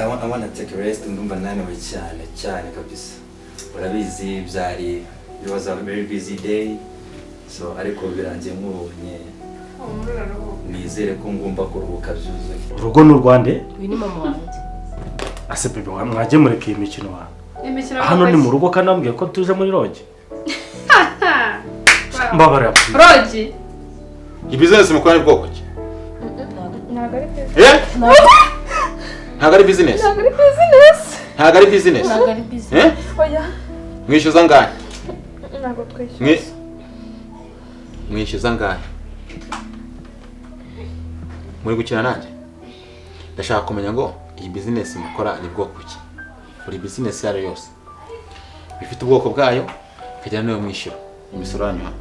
I wanna take a rest. Ndumva naniwe cyane cyane kabisa. Urabizi byari, it was a very busy day, so ariko birangiye nkubonye, nizere ko ngomba kuruhuka byuzuye. Urugo ni urwande. Uyu ni mama wanjye. Ase bebe, mwagiye mureka iyi mikino wa Imikino? Hano ni mu rugo kandi wambwiye ko tuje muri lodge. Mbabarira. Lodge? Iyi business mukora ni bwoko ki? Ntabwo ari business. Eh? Ntabwo ari business. Ntabwo ari business. Ntabwo ari business. Ntabwo ari business. Eh? Oya. Mwishyuza angahe? Ntabwo twishyuza. Mwishyuza angahe? Muri gukina nanjye? Ndashaka kumenya ngo iyi business mukora ni bwoko ki? Buri business iyo ari yo yose ifite ubwoko bwayo, ikagira n'iyo mwishyura imisoro yanyu hano.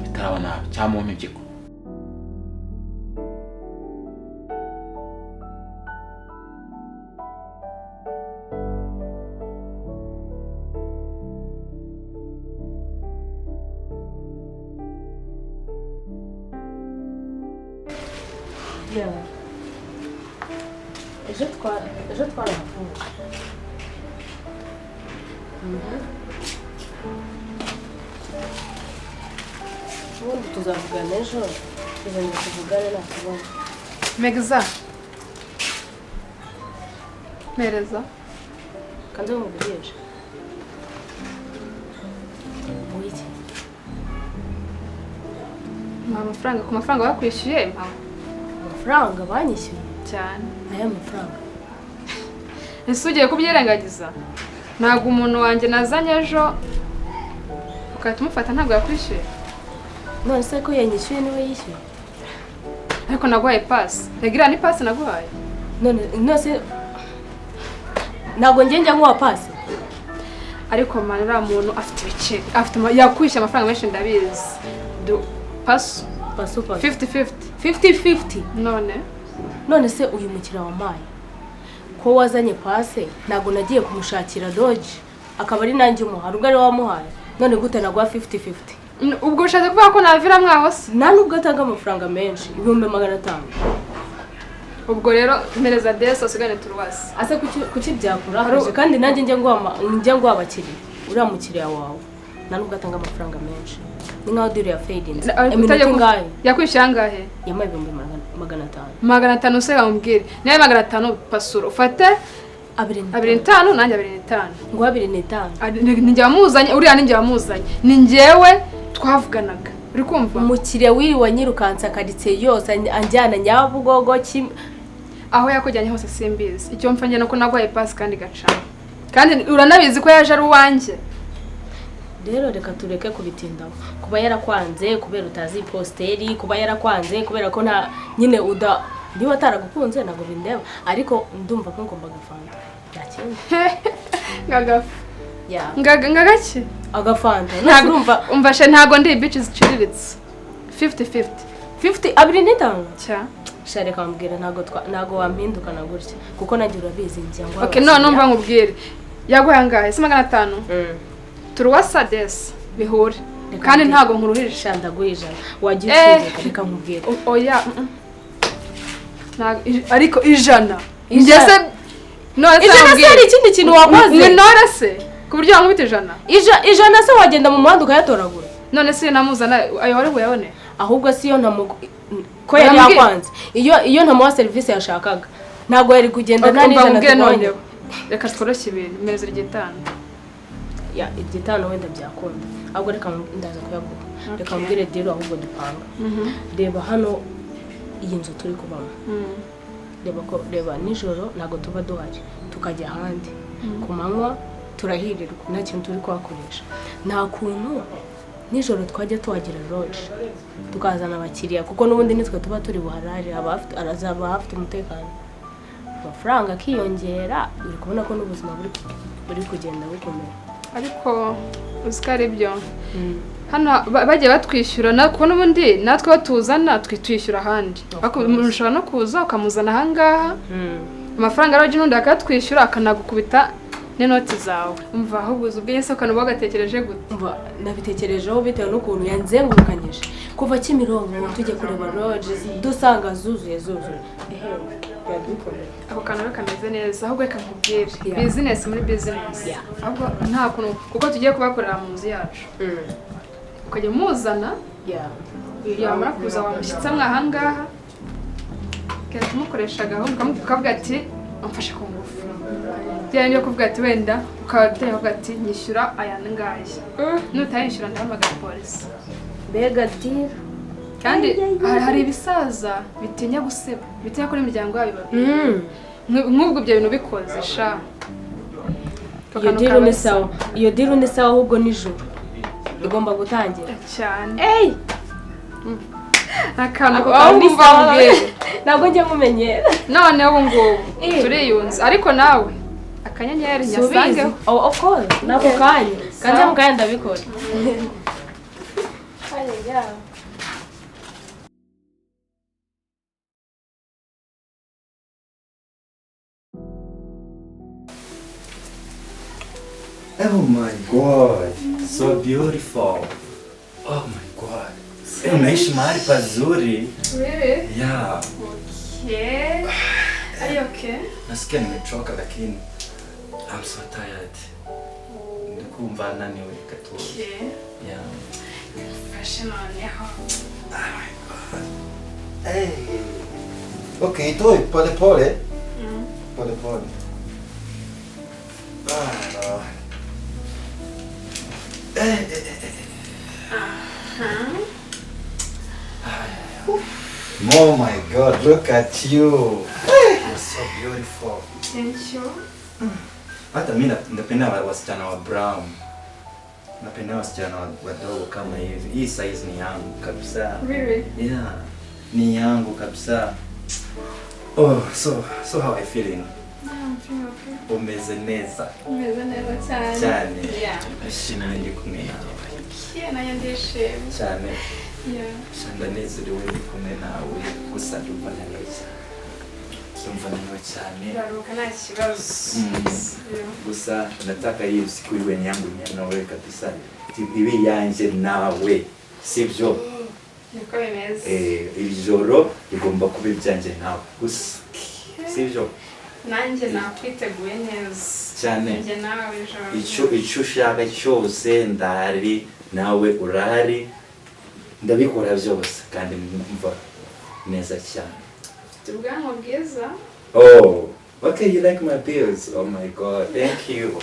Bitaraba nabi cyangwa mu impyiko. Yeah. Ejo twarahavuye. Ubundi tuzavugana ejo, tuzongera tuvugane nta kibazo. Megza, mpereza. Kanze muvugishe. Wiki. Mpa amafaranga ku mafaranga bakwishyuye, mpa. Amafaranga banyishyuye? Cyane. Aya mafaranga. Ese ugiye kubyirengagiza? Ntabwo umuntu wanjye nazanye ejo ugahita umufata, ntabwo yakwishyuye? None se ko yanyishyuye niwe yishyuye? Ariko naguhaye pasi. Rega ni pasi naguhaye. None se ntabwo njye njya nkuha pasi? Ariko man, uriya muntu afite ibiceri, afite yakwishyuye amafaranga menshi ndabizi. Pasu. Pasu pasu. 50-50. 50-50. None? None se uyu mukiriya wampaye ko wazanye pase, ntabwo nagiye kumushakira lodge akaba ari nanjye umuha, ubwo ari wamuhaye. None gute naguha 50-50? Ubwo ushatse kuvuga ko navira mwaho se? Nta nubwo atanga amafaranga menshi, 500,000. Ubwo rero mpereza desi usigane turuwasi. Ase kuki byakurakaje? Kandi nanjye njya nguha abakiriya, uriya mukiriya wawe nta nubwo atanga amafaranga menshi. Ni nkaho deal ya fading. Iminota ingahe? Yakwishyuye angahe? Yampaye 500,000. 500 se bamubwire. Niba 500 pasura ufate 25 nanjye 25. Ngo 25. Ni njye wamuzanye, uriya ni njye wamuzanye. Ni njyewe twavuganaga. Uri kumva? Umukiriya wiriwe anyirukansa karitsiye yose anjyana Nyabugogo aho yakujyanye hose simbizi. Icyo mfa njye nuko naguhaye pasi kandi gacana. Kandi uranabizi ko yaje ari uwanjye. Rero reka tureke kubitindaho. Kuba yarakwanze kubera utazi posteri, kuba yarakwanze kubera ko nta nyine uda niba ataragukunze ntabwo bindeba, ariko ndumva ko ngomba gafanta. Nta kindi. Ngagafa. Yeah. Ngagaki? Agafanta. Ntabwo umva she, ntabwo ndi bitches ziciriritse. 50-50. 50 25. Cya. Sha reka mbwira, ntabwo wampindukana gutya kuko nanjye urabizi njya ngo. Okay, none numva nkubwire. Yaguhaye angahe? Si 500? Turuwasa des bihure. Kandi ntago nkuruhije. Sha ndaguha ijana. Wagiye uceceka, reka nkubwire. Oya. Ariko ijana. Njye se none se Ijana se hari ikindi kintu wakoze? Ni none se ku buryo wankubita ijana? Ijana se wagenda mu muhanda ukayatoragura? None se namuzana ayo wari buyabone? Ahubwo si yo ko yari yakwanze. Iyo ntamuha service yashakaga ntabwo yari kugenda nta n'ijana tubonye. Reka tworoshye ibintu, meza ry'itanu. Ya igitano wenda byakunda. Ahubwo reka ndaza kuyaguha. Reka mbwire deal ahubwo dupanga. Reba hano iyi nzu turi kubamo. Reba nijoro ntabwo tuba duhari, tukajya ahandi. Ku manywa turahirirwa nta kintu turi kuhakoresha. Nta kuntu nijoro twajya tuhagira lodge tukazana abakiriya kuko n'ubundi nitwe tuba turi buharare, arazaba afite umutekano. Amafaranga akiyongera, uri kubona ko n'ubuzima buri kugenda bukomera. Ariko uzi ko ari byo. Hano bagiye batwishyura kuko n'ubundi natwe batuzana twishyura ahandi. Ushobora no kuza ukamuzana ahangaha, amafaranga arajya n'undi akatwishyura akanagukubita n'inoti zawe. Umva ahubwo uzi ubwenge se ukantu wagatekereje gute? Umva nabitekerejeho bitewe n'ukuntu yanzengurukanyije kuva Kimironko tujye kureba lodge dusanga zuzuye. Ehe Yadukora. Ako kantu rero kameze neza, ahubwo reka nkubwire business muri business, ahubwo nta kuntu kuko tugiye kubakorera mu nzu yacu, ukajya umuzana, yamara kuza wamushyitsa mwahangaha, ugahita umukoresha gahunda, ukavuga ati amfashe ku ngufu, byari byo kuvuga ati wenda ukaba ukavuga ati nyishyura aya ngaya, nutayishyura ndahamagara polisi. Mbega deal! Kandi hari ibisaza bitinya guseba, bitinya ko n'imiryango yabo nk'ubwo ibyo bintu bikoze sha. Iyo deal ni sawa, iyo deal ni sawa, ahubwo nijoro igomba gutangira cyane. Akantu aho mbwira ntabwo njya nkumenyera. Noneho ubu ngubu turiyunze, ariko nawe akanyenyeri nyasangeho. Oh, of course, nako kanya kanze mu kanya ndabikora. Oh my God, so beautiful. Oh my God. Unaishi mahali pazuri. Really? Yeah. Okay. Are you okay? Nasikia nimechoka lakini I'm so tired. Ndikumva naniwe gato. Okay. Yeah. Fashion on yaho. Oh my God. Hey. Okay, toi pole pole. Pole pole. Ah. Hey. Oh my God, look at you. You're so beautiful. Thank you. Hata mimi napenda wasichana wa brown. Napenda wasichana wadogo kama hivi. Hii size ni yangu kabisa. Really? Yeah. Ni yangu kabisa. Oh, so how are you feeling? Yeah, I'm feeling okay. Umeze neza. Umeze neza cyane. Cyane. Yeah. Ndishimye ndi kumwe nawe. Yeah, nanjye ndishimye. Cyane. Yeah. Ndanezerewe ndi kumwe nawe, gusa ndumva naniwe cyane. Ndumva naniwe cyane. Ndaruhuka nta kibazo. Gusa nataka hii siku iwe yangu na wewe kabisa. Ibe yanje nawe. Sibyo? Niko bimeze. Iri joro rigomba kuba ibyanjye nawe gusa. Sibyo? Nanjye nakwiteguye neza. Cyane. Njye nawe ijoro. Icyo ushaka cyose ndahari, nawe urahari. Ndabikora byose kandi mva neza cyane. Ufite ubwanwa bwiza. Oh, okay, you like my bills. Oh my God, thank you.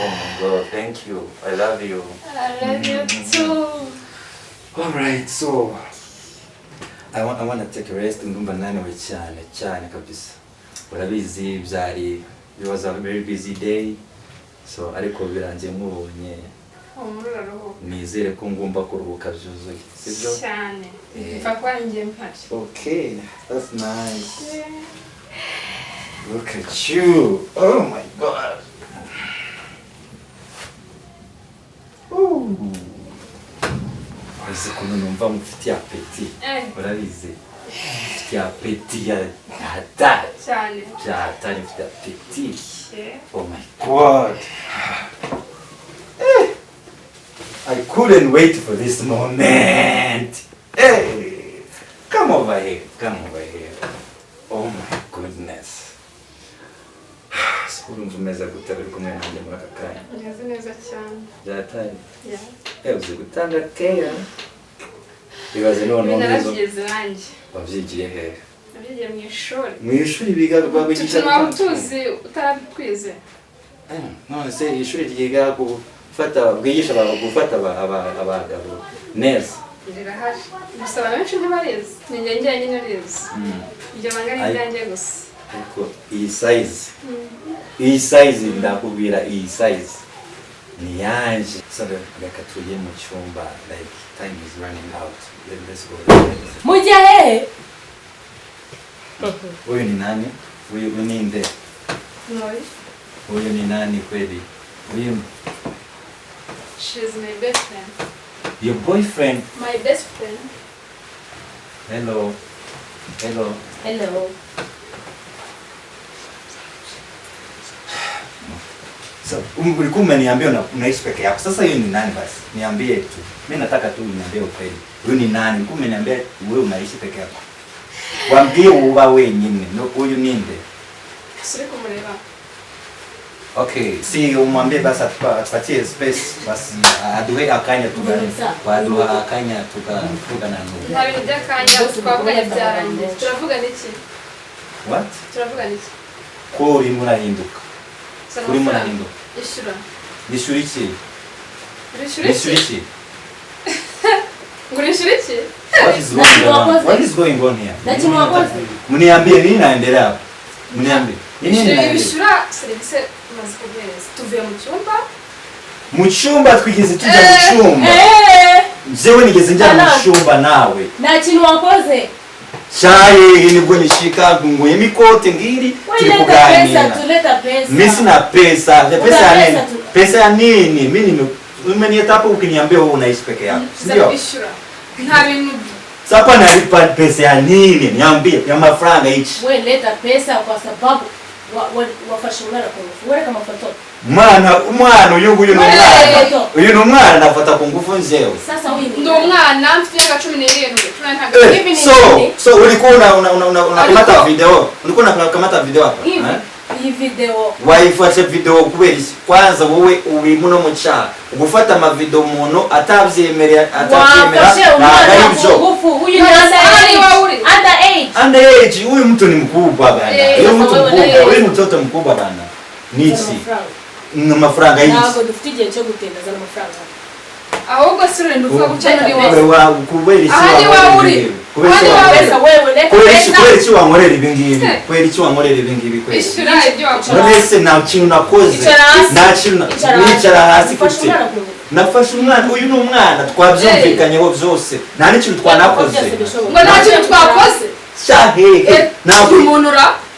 Oh my God, thank you. I love you. I love you too. All right, so I want to take a rest. Ndumva naniwe cyane cyane kabisa. Urabizi byari, it was a very busy day. So ariko birangiye nkubonye. Nizere ko ngomba kuruhuka byuzuye, sibyo? Cyane. Mfa kwa njye mpari. Okay, that's nice. Yeah. Look at you. Oh my God. Ooh. Uzi ukuntu numva mfitiye apeti. Urabizi? Mfitiye apeti ya hatari. Cyane. Bya hatari mfitiye apeti. Oh my God. I couldn't wait for this moment. Hey, come over here. Come over here. Oh my goodness. Urumva umeze gute uri kumwe nanjye muri aka kanya? Meze neza cyane. Byatari. Yeah. Uzi gutanga care. Ibaze none narabyize nanjye. Wabyigiye hehe? Nabyigiye mu ishuri. Mu ishuri biga babigisha tuzi utarabitwize. None se ishuri ryiga gufata bwigisha gufata abagabo neza. Rirahari. Gusa abantu benshi ntibarizi. Ni njye njyenyine urizi. Ibyo banga ari ibyanjye gusa. Ariko iyi size. Iyi size ndakubwira, iyi size ni yanje. So reka tujye mu cyumba, like time is running out. Let's go. Mujya hehe? Huyu ni nani? Huyu ni nde? Noi. Huyu ni nani kweli? Huyu. She's my best friend. Your boyfriend? My best friend. Hello. Hello. Hello. So, ulikuwa umeniambia unaishi peke yako. Sasa hiyo ni nani basi? Niambie tu. Mimi nataka tu uniambie ukweli. Huyu ni nani? Ulikuwa umeniambia wewe unaishi peke yako. Wambwiye uba wenyine. No, uyu ninde? Suri kumureba. Okay, si umwambie basi atupatie space basi aduhe akanya tugane. Waduha akanya tukavugana n'ubu. Nta bintu by'akanya twavuganye byarangiye. Turavugana iki? What? Turavugana iki? Ko urimo urahinduka. Urimo urahinduka. Ishyura. Nishyura iki? Nishyura iki? Ngo nishyura iki? What is going on? What is going on here? Mniambie nini naendelea hapa? Mniambie. Nini naendelea? Ishyura serivisi umaze kuguhereza. Tuvuye mu cyumba. Mu cyumba twigeze tujya mu cyumba. Jewe nigeze njya mu cyumba nawe. Nta kintu wakoze. Chaye nibwo nishika nguyemo ikote ngiri turi kuganira. Tuleta pesa. Mimi sina pesa. Pesa ya nini? Pesa ya nini? Mimi umenieta hapo ukiniambia wewe unaishi peke yako. Ndio. Nta bintu. Sasa nalipa pesa ya nini? Niambie ya mafaranga hichi. Wewe leta pesa kwa sababu wafashe umwana ku ngufu. Wewe kama foto. Umwana uyu nguyu ni umwana. Uyu ni umwana nafata ku ngufu njewe. Sasa huyu ndi umwana mfite imyaka 17. Hivi ni So ulikuwa unakamata video. Ulikuwa unakamata video hapa. Iyi video. Wayifashe video kubera iki? Kwanza wowe uri muno mu cyaha. Gufata ama video umuntu atavyemerera ntabwo ari byo. Huyu ni under age. Huyu mtu ni mkubwa bana. Huyu mtu mkubwa, huyu mtoto mkubwa bana. Niki? Ni amafaranga yiki? Ntabwo dufite igihe cyo gutinda zana amafaranga. Ahubwo si urenda uvuga guca muri wowe. Kubera iki? Ahandi wawe uri. Kubera iki wankorera ibi ngibi? Kubera iki wankorera ibi ngibi kweli? Ishyura ibyo wakora. None se nta kintu nakoze. Nta kintu nicara hasi kute. Nafashe umwana, uyu ni umwana twabyumvikanyeho byose. Nta n'ikintu twanakoze. Ngo nta kintu twakoze. Cyahehe. Ntabwo umuntu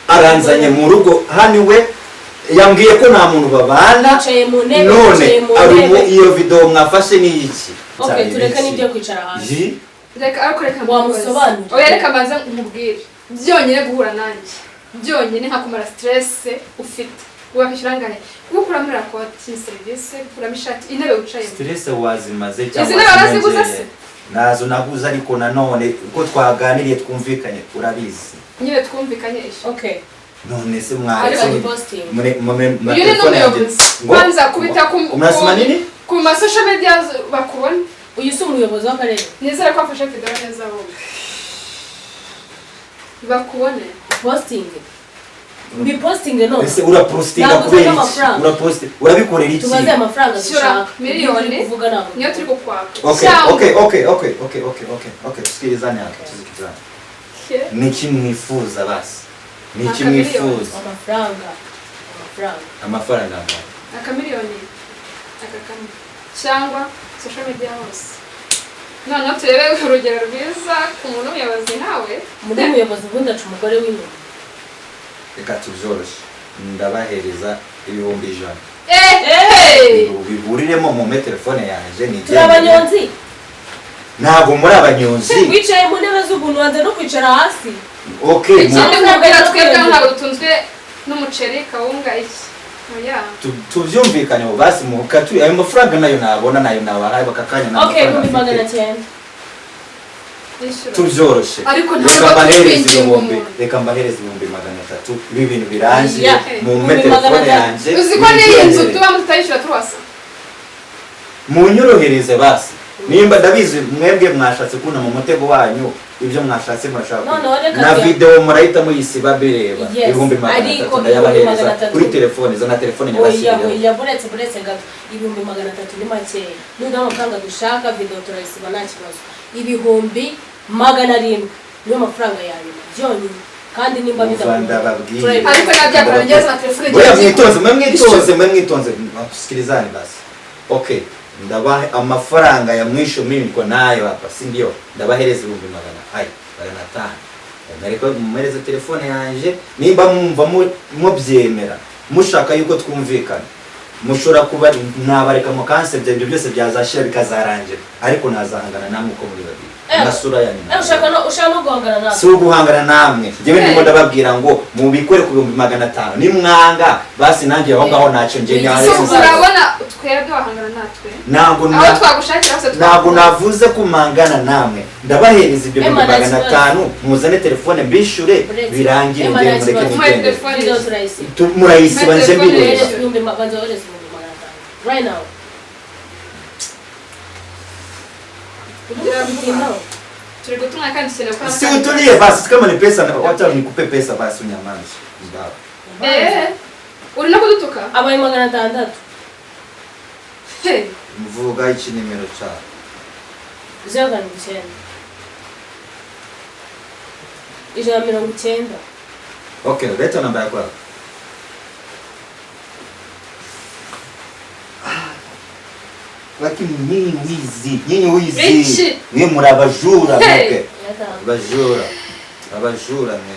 aranzanye mu rugo hano we yambwiye ko nta muntu babana. None ari iyo video mwafashe ni iki? Okay, tureke n'ibyo kwicara hasi. Reka ariko reka wamusobanurira. Oya reka mbanze nkubwire. Byonyine guhura nanjye. Byonyine nkakumara stress ufite. Wakishyura angahe? Gukuramo rakoti, service, gukuramo ishati, intebe wicayemo. Stress wazimaze cyangwa izi ntebe waraziguze se? Nazo naguze ariko nanone uko twaganiriye twumvikanye urabizi. Nyine twumvikanye ishu. Okay. None se mwaretse mure uyu ni n'umuyobozi. Kwanza kubita ku Unasema nini? Ku ma social media bakubona. Uyu si umuyobozi w'akarere. Nizere ko afashe video neza wowe. Bakubone. Posting. Mbi posting no. Ese ura postinga kubera iki? Ura post, urabikorera iki? Tubaze amafaranga dushaka. Miliyoni kuvuga nabo. Niyo turi kukwaka. Okay. Sikilizani hapa, tusikilizane. Niki mwifuza basi. Niki mwifuza. Amafaranga. Amafaranga. Akamiliyoni. Akakamwe. Cyangwa social media hose. Noneho turebe urugero rwiza ku muntu w'umuyobozi nawe. Muri umuyobozi ubundi aca umugore w'inyuma. Reka tuzoroshe. Ndabahereza 100,000. Biburiremo mu telefone yanjye ni Turi abanyonzi. Ntabwo muri abanyonzi. Wicaye mu ntebe z'ubuntu wanze no kwicara hasi. Okay. Ikindi nkubwira twebwe ntabwo dutunzwe n'umuceri kawunga iki. Oya. Tuvyumvikane basi mukatu ayo mafaranga nayo nabona nayo nabahaye bakakanya na. Okay, 900,000. Tubyoroshe. Ariko ntabwo reka mbahereze 300,000 ibi bintu birangiye mu telefone yanjye. Uzi ko n'iyi nzu tubamo tutayishyura turwasa. Munyorohereze basi. Nimba ndabizi mwebwe mwashatse kuna mu mutego wanyu ibyo mwashatse murashaka. Na video murahita muyisiba bireba 300,000 ndayabahereza kuri telefone zana telefone nyabashyiriyeho. Oya buretse gato 300,000 ni makeya. Nubwo amafaranga dushaka video turayisiba nta kibazo. 700,000 niyo mafaranga ya nyuma byonyine kandi nimba bidakunda. Ariko nabyakoranye na telefone. Oya mwitonze sikilizani basi. Okay. Ndabahe amafaranga ya mwisho mimi niko nayo hapa, si ndio? Ndabahereza 500,000. Mwereko mwereze telefone yanje nimba mumva mubyemera mushaka yuko twumvikana mushobora kuba nabareka mu kansebye ibyo byose byazashira bikazarangira ariko nazahangana namwe uko muri babiri nasura yanyu. Ushaka no guhangana namwe. Si uguhangana namwe. Njyewe ndimo ndababwira ngo mubikore ku 500,000 nimwanga basi nanjye aho ngaho ntacyo ngiye urabona Twebwe wahangana natwe. Ntabwo aho twagushakira hose. Ntabwo navuze ko mangana namwe. Ndabahereza ibyo Emma, 500,000, muzane telefone mbishure Uretse. birangire, Emma, ngiye nta mureke kibazo. mugende. Telefone. Video turayisiba. Murayisiba nje Telefone mbireba. Ohereza banza wohereze 500,000 right now. Kugira Kugira Turi gutumwa kandi dukeneye gukora. Si utulie basi, kama ni pesa wacha nikupe pesa basi unyamaze. Ndawa. Uri no kudutuka? Abaye 600. Hey. Mvuga iki nimero cyawe. 079 190. Okay, leta namba yako hapo. Lakini nyinyi wizi, nyinyi wizi. Iki. Mwe muri abajura Hey. mwebwe. Abajura. Abajura mwe.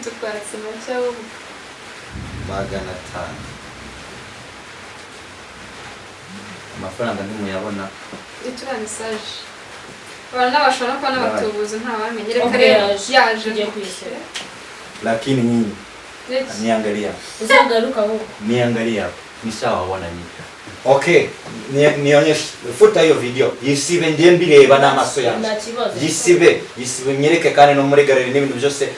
Tukwatse make ahubwo. 500. Amafaranga ntimuyabona. Itura message. Abantu n'abashobora kuba n'abatubuzi ntawamenye. Reka Okay, rero yaje. yaje. Ugiye kuyishyura. Lakini nyinyi Iki. niangalia. Uzagaruka ahubwo. Niangalia hapo. Nishawaona nyinyi. Okay, nionyeshe, futa hiyo video. Yisibe ndiye mbireba n'amaso yanjye. Nta kibazo. Yisibe nyereke kandi no muri gallery n'ibintu byose,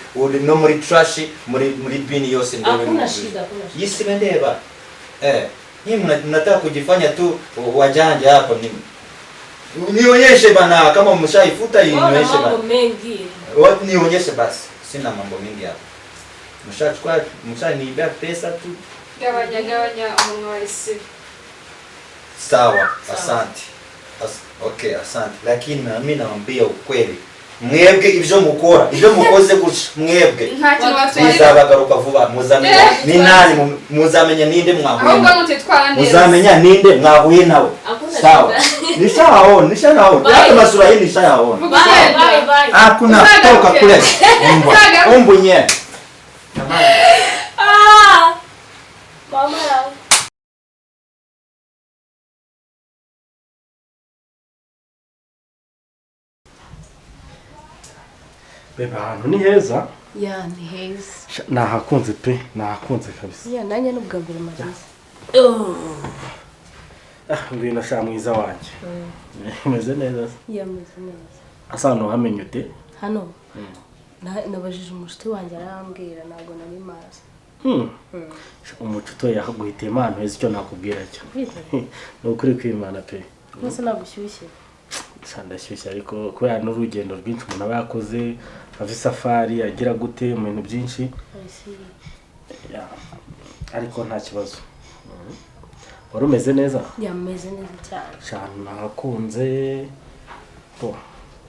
no muri trash, muri bin yose ndebe. Hakuna shida, hakuna shida. Yisibe ndeba. Nyinyi mnataka kujifanya tu wajanja hapa ni. Nionyeshe bana kama mshaifuta Wana nionyeshe mambo bana. mengi. Nionyeshe basi. Sina mambo mengi hapa. Mshachukua, mshaniibia pesa tu. Gabanya gabanya umunwa wa isibe. Sawa, asante. Okay, asante. Lakini na mimi naambia ukweli. Mwebwe ibyo mukora, ibyo mukoze gutya mwebwe. Nta kintu watwereka. Bizabagaruka vuba, muzamenya ni nani, muzamenya ninde mwahuye. Ahubwo mutitwara neza. Muzamenya ninde mwahuye nawe. Hakuna Sawa. shida. Nishawaona, nishawaona. Bye. Hata masura hii nishayaona. Vuga Bye, ugenda. bye, bye. Hakuna Uzagaruke. toka kule. Umbwa. Uzagaruke. Umbu nye. Ah! Mama yawe. Bebe, ahantu ni heza. Ya, ni heza. Nahakunze pe, nahakunze kabisa. Ya, nanjye n'ubwa mbere mageze. Ngwino sha mwiza wanjye. Umeze neza se? Ya, meze neza. Asa hano ute? Hano nabajije umushuti wanjye arambwira, ntabwo nari mazi. Umucuto yaguhitiye impano heza, icyo nakubwira cyo. Ni ukuri kwimana pe. Mwese nagushyushye. Ndashyushye ariko kubera n'urugendo rwinshi umuntu aba yakoze, ava isafari agira gute mu bintu byinshi. Ariko nta kibazo. Wari umeze neza? Ya, meze neza cyane. Cyane nahakunze. Bo.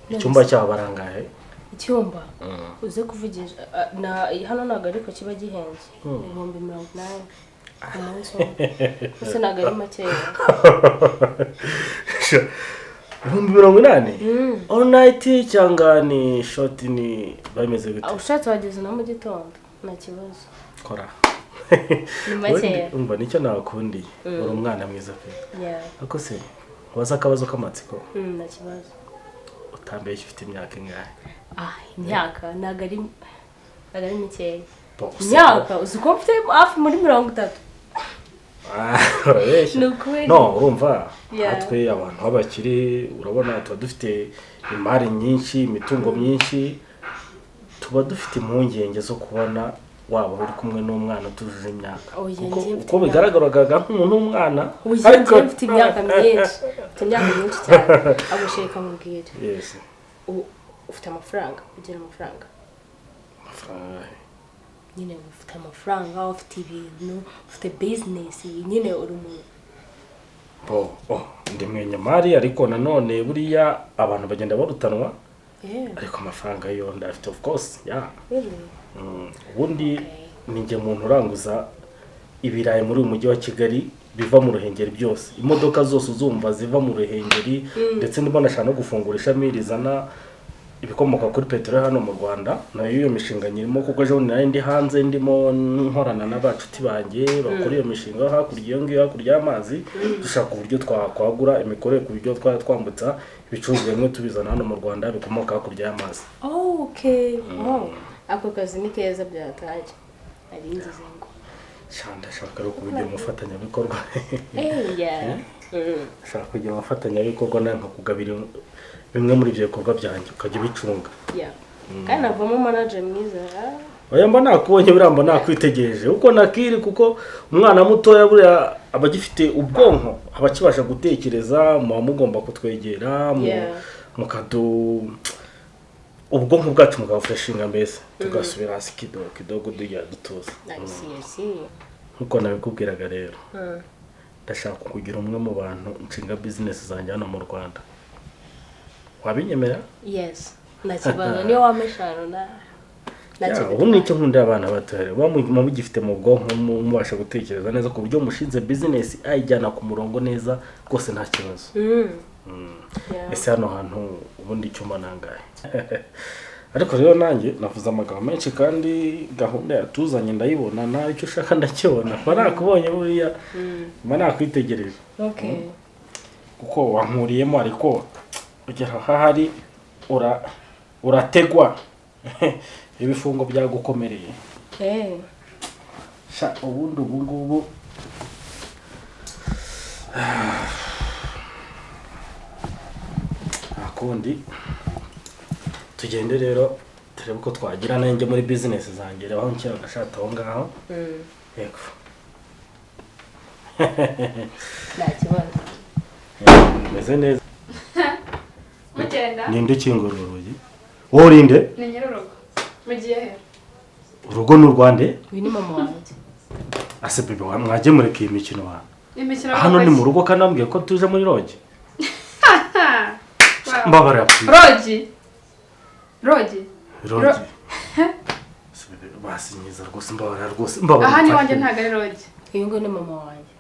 Icyumba cyaho barangahe? Icyumba uze kuvugisha na hano ntabwo ariko kiba gihenze. 80,000 ku munsi umwe. Ese ntabwo ari makeya. 80,000? All night cyangwa ni short ni bameze gute? Ushatse wageze na mu gitondo nta kibazo. Kora. Ni makeya. Umva nicyo nakundiye. Uri umwana mwiza pe. Yeah. Ariko se waza akabazo k'amatsiko? Nta kibazo. Utambeshye ufite imyaka ingahe? Imyaka ntabwo ari mikeya. Imyaka uzi ko mfite hafi muri 30. Urabeshya. No, urumva natwe abantu b'abakire urabona tuba dufite imari nyinshi, imitungo myinshi, tuba dufite impungenge zo kubona waba uri kumwe n'umwana utujuje imyaka. Uko bigaragaraga nk'umuntu w'umwana, ariko mfite imyaka myinshi. Mfite imyaka myinshi cyane. Agusheka mubwire. Yes. Ufite amafaranga, ugira amafaranga. Amafaranga. Nyine ufite amafaranga, ufite ibintu, ufite business, nyine uri umuntu. Ndi mwenyamari ariko nanone buriya abantu bagenda barutanwa. Ariko amafaranga yo ndafite of course, yeah. Ubundi ninjye muntu uranguza ibirayi muri uyu mujyi wa Kigali biva mu Ruhengeri byose. Imodoka zose uzumva ziva mu Ruhengeri, ndetse ndimo nashaka no gufungura ishami rizana ibikomoka kuri peteroli hano mu Rwanda. Nayo iyo mishinga nyirimo kuko ejo nari ndi hanze ndimo nkorana n'abacuti banjye bakora iyo mishinga hakurya iyo ngiyo hakurya y'amazi, dushaka uburyo twakwagura imikorere ku buryo twaba twambutsa ibicuruzwa bimwe tubizana hano mu Rwanda bikomoka hakurya y'amazi. Okay. Ako kazi ni keza byataje. Ari ngize ngo. Ndashaka rero kugira umufatanyabikorwa. Yeah. Ndashaka kugira umufatanyabikorwa nawe nkakugabira bimwe muri ibyo bikorwa byanjye ukajya ubicunga. Yeah. Kandi navamo manager mwiza. Oya mba nakubonye buriya mba nakwitegereje uko nakiri, kuko umwana mutoya buriya aba agifite ubwonko, aba akibasha gutekereza, muba mugomba kutwegera mukadu ubwonko bwacu mukabufreshinga mbese tugasubira hasi kidogo kidogo tujya dutuza. Nkuko nabikubwiraga rero, ndashaka kugira umwe mu bantu nshinga business zanjye hano mu Rwanda. Wabinyemera? Yes. Nta kibazo niyo wameshano na Ubu nicyo nkunda abana bato rero, muba mugifite mu bwonko mubasha gutekereza neza ku buryo mushinze business ayijyana ku murongo neza rwose nta kibazo. Ese hano hantu ubundi icyumba nangahe? Ariko rero nanjye navuze amagambo menshi kandi gahunda yatuzanye ndayibona, nawe icyo ushaka ndakibona. Mba nakubonye buriya, mba nakwitegereje. Kuko wankuriyemo, ariko ugera ahari urategwa ibifungo byagukomereye. Sha ubundi ubu ngubu akundi tugende rero turebe ko twagira nanjye muri business zanjye, reba aho nshyira agashati aho ngaho. Yego. Nta kibazo. Meze neza. Mugenda. Ninde ukingura urugi? Wowe urinde? Ni nyirurugo. Mugiye he? Urugo ni urwande? Uyu ni mama wanjye. Ase bebe mwagiye mureka iyi mikino wa. Imikino hano ni mu rugo kandi ambwiye ko tuje muri lodge. Mbabara. Lodge. Lodge. Lodge. Ase bebe basinyiza rwose, mbabara rwose, mbabara. Aha ni wanjye ntago ari lodge. Uyu ngo ni mama wanjye.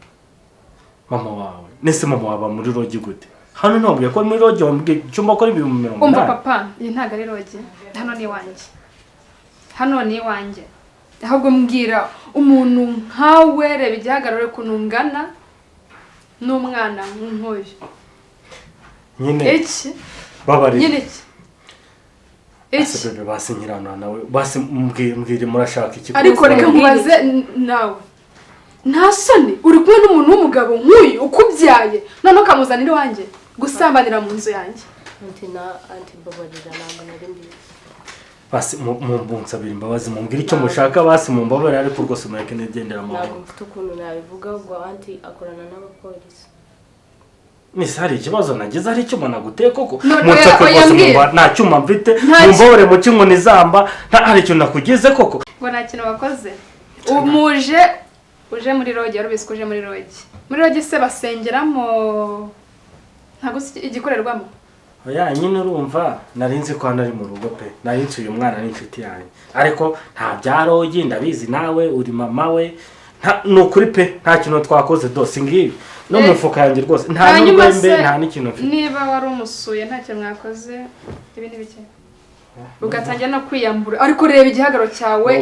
Mama wawe. Nese mama waba muri lodge gute? Hano ntabwo ko muri lodge wambwiye icyumba ko ari 80,000. Umva papa, iyi ntago ari lodge. Hano ni wanjye. Hano ni wanjye. Ahubwo mbwira umuntu nkawe reba igihagararo kunungana n'umwana nk'uyu. Nyine. Iki? Babari. Nyine iki? Iki? Bebe basinyirana nawe. Basi mbwire murashaka iki? Ariko reka nkubaze nawe. Nta soni uri kumwe n'umuntu w'umugabo nk'uyu ukubyaye none ukamuzanira iwanjye gusambanira mu nzu yanjye. Anti na anti babarira ntabwo nari mbizi. Basi munsabira imbabazi mumbwire icyo mushaka, basi mumbabarire ariko rwose mureke nigendera amahoro. Ntabwo mfite ukuntu nabivuga ubwo anti akorana n'abapolisi. Nise hari ikibazo nagize, hari icyuma naguteye koko? Munsake rwose mumba nta cyuma mfite, mumbabarire muce inkoni zamba, nta hari ikintu nakugize koko. Ngo nta kintu wakoze. Umuje uje muri lodge, yarubizi ko uje muri lodge. Muri lodge se basengeramo ntago igikorerwamo. Oya nyine urumva narinzi ko hano ari mu rugo pe, narinzi uyu mwana ni inshuti yanjye, ariko nta bya lodge ndabizi, nawe uri mama we, ni ukuri pe nta kintu twakoze dose ngibi no mu mufuka yanjye rwose nta n'urwembe nta n'ikintu mfite. Niba wari umusuye nta kintu mwakoze ibi ni bike ugatangira no kwiyambura, ariko reba igihagararo cyawe,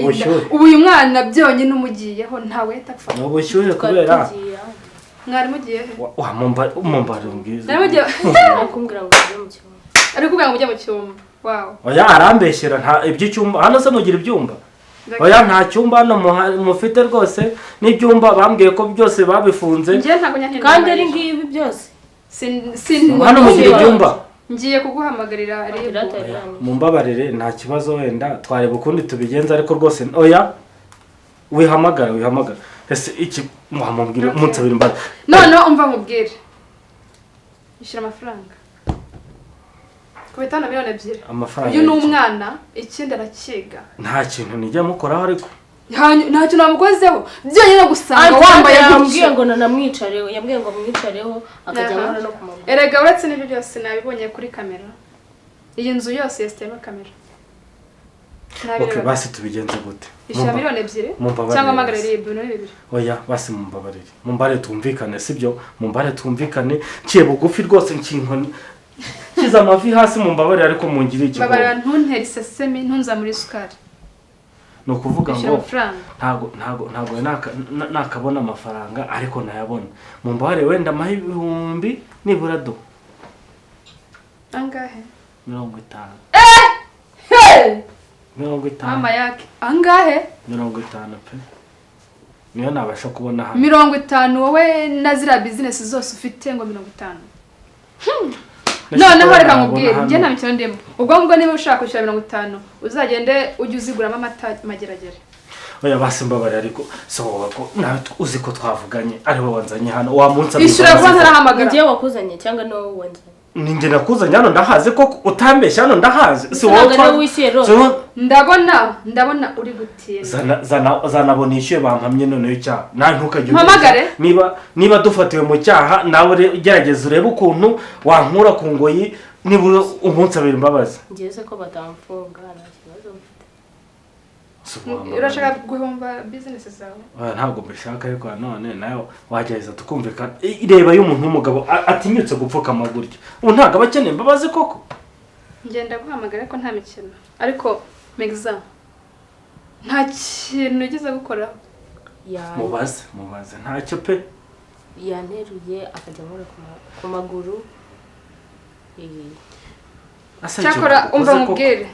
ubu uyu mwana byonyine umugiyeho ntawe tapfa. Ni ubushyuhe kubera mwari mugiye he? Wa mumbare mbwiza. Mwari mugiye akumbwira ngo ujye mu cyumba. Ari kuvuga ngo ujye mu cyumba. Wow. Oya arambeshyera nta iby'icyumba hano se mugira ibyumba. Oya nta cyumba hano mufite rwose, n'ibyumba bambwiye ko byose babifunze. Ngiye ntago nyantinda. Kandi ari ngibi byose. Sin hano mugira ibyumba. Ngiye kuguhamagarira RIB. Mumbabarire nta kibazo wenda twareba ukundi tubigenza, ariko rwose oya wihamagara wihamagara. Ese iki muhamubwire munsabira imbabazi. No umva nkubwire. Ishyira amafaranga. Kubitana 2 miliyoni. Amafaranga. Uyu ni umwana ikindi arakiga. Nta kintu nijya mukoraho ariko. Nta kintu namukozeho. Byonyine gusanga wambaye yambwiye ngo nanamwicareho, yambwiye ngo mwicareho akajya nkora no kumaguru. Erega uretse n'ibyo byose nabibonye kuri kamera. Iyi nzu yose yasitema kamera. Okay, basi tubigenze gute? Ishyira 2 miliyoni cyangwa amagare RIB no 2. Oya basi mumbabarire. Mumbare tumvikane sibyo? Mumbare tumvikane ciye bugufi rwose nkinkoni. Kiza amavi hasi mumbabarire ariko mungire iki. Babarira ntuntere isesemi ntunzamure isukari. No kuvuga ngo ntago nakabona amafaranga ariko nayabona. Mumbabarire wenda amahe 1000 nibura do. Angahe? 50. Hey! 50. Mama yake. Angahe? 50 pe. Niyo nabasha kubona hano. 50 wowe na ziriya business zose ufite ngo 50. Noneho reka nkubwire, njye nta mikino ndimo. Ubwo ngubwo niba ushaka kwishyura 50 uzagende ujye uziguramo amata mageragere. Oya basi mbabare, ariko so ko nawe uzi ko twavuganye ari wowe wanzanye hano wa munsi. Ishyura vuba ntarahamagara. Njye wakuzanye cyangwa no wowe wanzanye? Ninjye nakuzanye hano, ndahazi koko utambeshya hano ndahazi. Si wowe ndabona ndabona uri gutinda. Zanabona ishyuye bampamye noneho icyaha. Nawe ntukajye mpamagare. Niba dufatiwe mu cyaha nawe ugerageza urebe ukuntu wankura ku ngoyi nibura umunsi abiri imbabazi. Ngeze ko batamfunga nta kibazo mfite. Urashaka guhomba business zawe? Ntabwo mbishaka, ariko none nawe wagerageza tukumvikana. Ireba y'umuntu w'umugabo atinyutse gupfukama gutya, ubu ntabwo aba akeneye imbabazi koko. Ngenda guhamagara ko nta mikino, ariko Mexa nta kintu ugeze gukora. Mubaze mubaze ntacyo pe. Yanteruye akajya nkora ku maguru. Cyakora umva mubwire,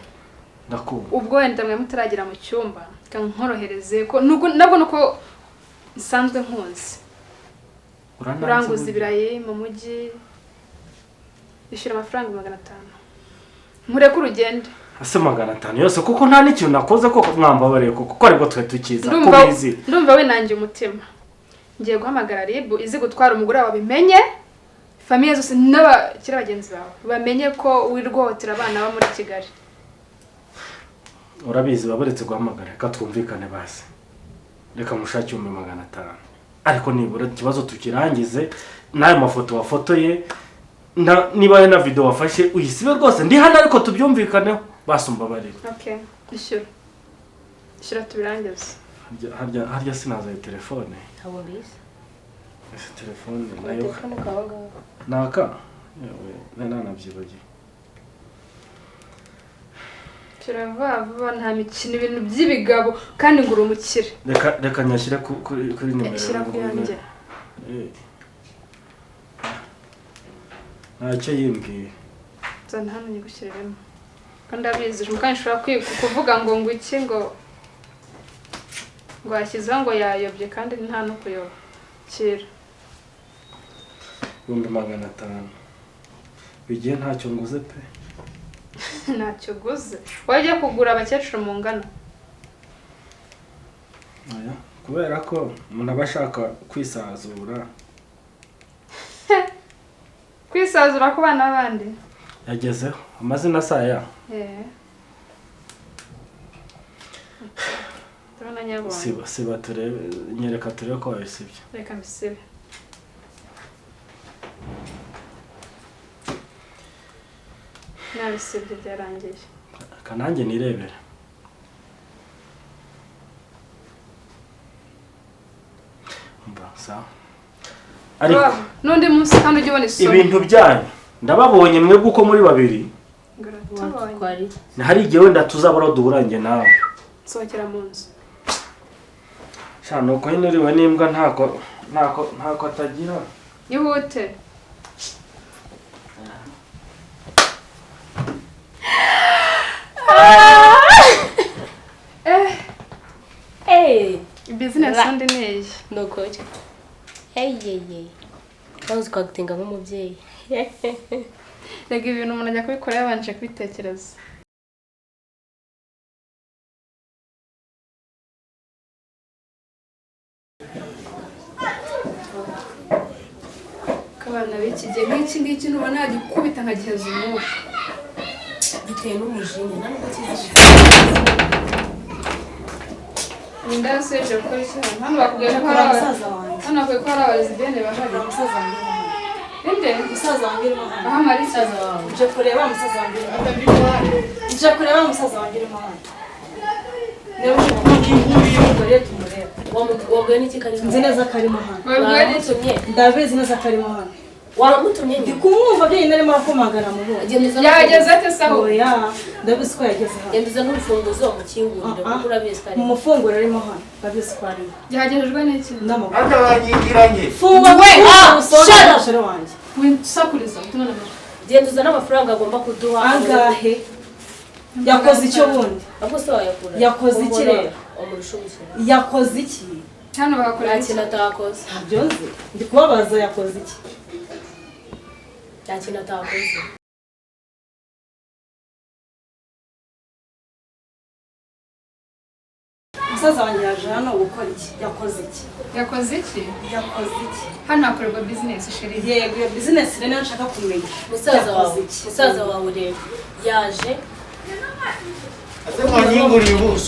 ndakumva. Ubwo wenda mwe mutaragira mu cyumba kankorohereze ko nabwo nuko nsanzwe nkunze uranguza ibirayi mu mujyi, ishyura amafaranga 500 nkureke urugende. Ase 500 yose kuko nta n'ikintu nakoze koko, mwambabariye koko ko aribwo twe tukiza kubizi. Ndumva we nanjye umutima. Ngiye guhamagara RIB izi gutwara umugore wawe bimenye, famille zose n'abakira bagenzi bawe bamenye ko wirwotera abana bo muri Kigali. Urabizi babaretse guhamagara, reka twumvikane basi. Reka mushake 500 ariko nibura ikibazo tukirangize. N'ayo mafoto wafotoye niba na video wafashe uyisibe rwose, ndi hano ariko tubyumvikaneho basumbabarire. Okay, ishyura ishyura tubirangize. Harya sinazaye telefone. Ntabwo mbizi. Ese telefone nayo naka yewe nanabyibagiye. Turava vuba nta mikino, ibintu by'ibigabo kandi ngura umukire. Reka nyashyire kuri nimero. Shyira ku yanjye. Ntacyo yimbwiye. Nzana hano nyigushyiriremo. Kandi abizi kandi nshobora kuvuga ngo ngo iki ngo ngo yashyizeho ngo yayobye kandi nta no kuyoba. Kira 500 bigiye ntacyo nguze pe. Ntacyo guze. Wajya kugura abakecuru mu ngano. Oya, kubera ko umuntu aba ashaka kwisazura. Kwisazura ku bana b'abandi. Yagezeho amazina saya. Turabona nyabonye. Siba turebe, nyereka turebe ko wabisibye. Reka mbisibe. Nabisibye byarangiye. Kanange nirebere. Mba sawa. Ariko nundi munsi kandi ujye ubona isomo. Ibintu byanyu ndababonye mwebwe uko muri babiri. Hari igihe wenda tuzabura duhurange nawe. Sohokera mu nzu. Sha nuko nyine uriwe n'imbwa ntako atagira. Ihute. Business undi ni iyi. Nuko hey. Kazi kwagutinga nk'umubyeyi. Rega ibintu umuntu ajya kubikora yabanje kubitekereza. Kabana b'iki gihe nk'iki ngiki ntubona yagikubita nkagiheza umwuka. Giteye n'umujinya ntabwo kizi. Ndaseje gukora iki hano? Hano bakubwiye ko hari abasaza wanjye. Hano bakubwiye ko hari abarezidene bahari. Umusaza wanjye. Inde? Umusaza wanjye urimo hano. Aha Marisa. Uje kureba umusaza wanjye urimo hano. Uje kureba umusaza wanjye urimo hano. Niba uje tumureba. Wabwiye n'iki karimo? Nzi neza ko arimo hano. Wamutumye? Ndabizi neza ko arimo hano. Wamutumye? Ndi kumwumva byonyine arimo arakomagara mu bose. Yageze ate se aho? Oya, ndabizi ko yageze hano. Genda uzane urufunguzo umukingurire kuko urabizi ko arimo. Umufunguro arimo hano. Ndabizi ko arimo. Yagejejwe n'iki? N'amaguru. Akabanyigiranye. Funga We, usohoke wanjye. Wisakuriza utumana amajwi. Genda uzane amafaranga agomba kuduha. Angahe? Yakoze icyo bundi. Ahubwo se wayakura? Yakoze iki rero? Umurusha ubukire. Yakoze iki? Hano bahakorera Nta kintu atakoze. Ntabyo nzi. Ndi kubabaza yakoze iki? Nta kintu atakoze. Musaza wanjye yaje hano gukora iki? Yakoze iki? Yakoze iki? Yakoze iki? Hano hakorerwa business chérie. Yego, iyo business rero niyo nshaka kumenya. Musaza wawe, musaza wawe rero yaje Ase mwanyinguriye ubu.